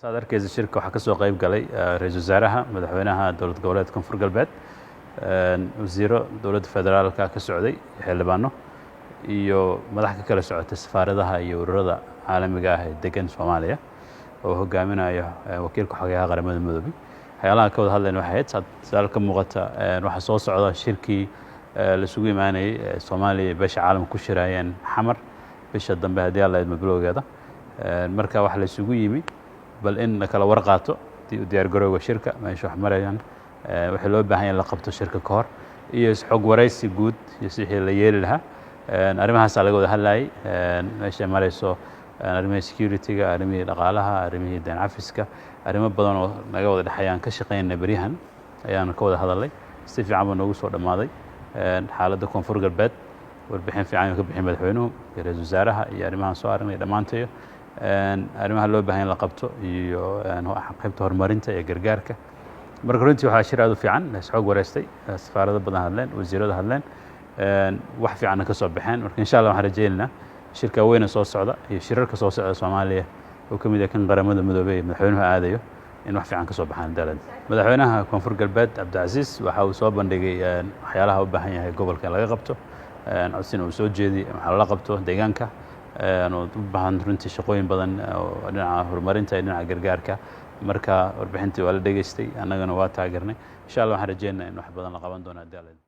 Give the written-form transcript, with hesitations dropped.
Saad arkaysa, shirka waxaa ka soo qayb galay ra-iisul wasaaraha, madaxweynaha Dowlad Goboleedka Koonfur Galbeed, wasiiro dowladda federaalka ka socday, xildhibaano iyo madax ka kala socotay safaaradaha iyo ururada caalamiga ah ee degan Soomaaliya oo hogaaminayo wakiilka xogeyaha Qaramada Midoobey. Waxyaalaha ka wada hadlayna waxay ahayd, saal ka muuqata, waxaa soo socda shirkii laisugu imaanayey Soomaaliya iyo beesha caalamka ku shiraayeen Xamar bisha dambe, haddii Alla idmo, bilowgeeda. Marka waxa la isugu yimi bal in la kala war qaato diyaar garowga shirka, meesha wax marayaan, wixii loo baahan yahay la qabto shirka ka hor, iyo xog waraysi guud iyo sixii la yeeli lahaa. Arrimahaasaa laga wada hadlayay, meeshay marayso arrimihii security-ga, arrimihii dhaqaalaha, arrimihii deyn cafiska, arrimo badan oo naga wada dhexeeyaan ka shaqeynay beryahan ayaanu ka wada hadalnay. Si fiican buu noogu soo dhammaaday. Xaaladda Koonfur Galbeed warbixin fiican ka bixin madaxweynuhu iyo ra-iisul wasaaraha iyo arrimahan soo aragnay dhammaantayo, arrimaha loo baahan in la qabto iyo qaybta horumarinta iyo gargaarka. Marka runtii waxaa shir aad u fiican, isxoog wareystay, safaarado badan hadleen, wasiirada hadleen, wax fiicanna ka soo baxeen. Marka insha Allah waxaan rajaynaynaa shirka weyna soo socda iyo shirarka soo socda Soomaaliya oo ka mid ah kan Qaramada Midoobey ee madaxweynuhu aadayo in wax fiican ka soo baxaan dalad. Madaxweynaha Koonfur Galbeed Cabdicasiis waxa uu soo bandhigay waxyaalaha u baahan yahay gobolka in laga qabto, codsina uu soo jeediyey waxaa lala qabto deegaanka oo u baahan runtii shaqooyin badan oo dhinaca horumarinta iyo dhinaca gargaarka. Marka warbixintii waa la dhegeystay, annagana waa taageernay. Insha Allah waxaan rajeynaa in wax badan la qaban doono haddii Alla.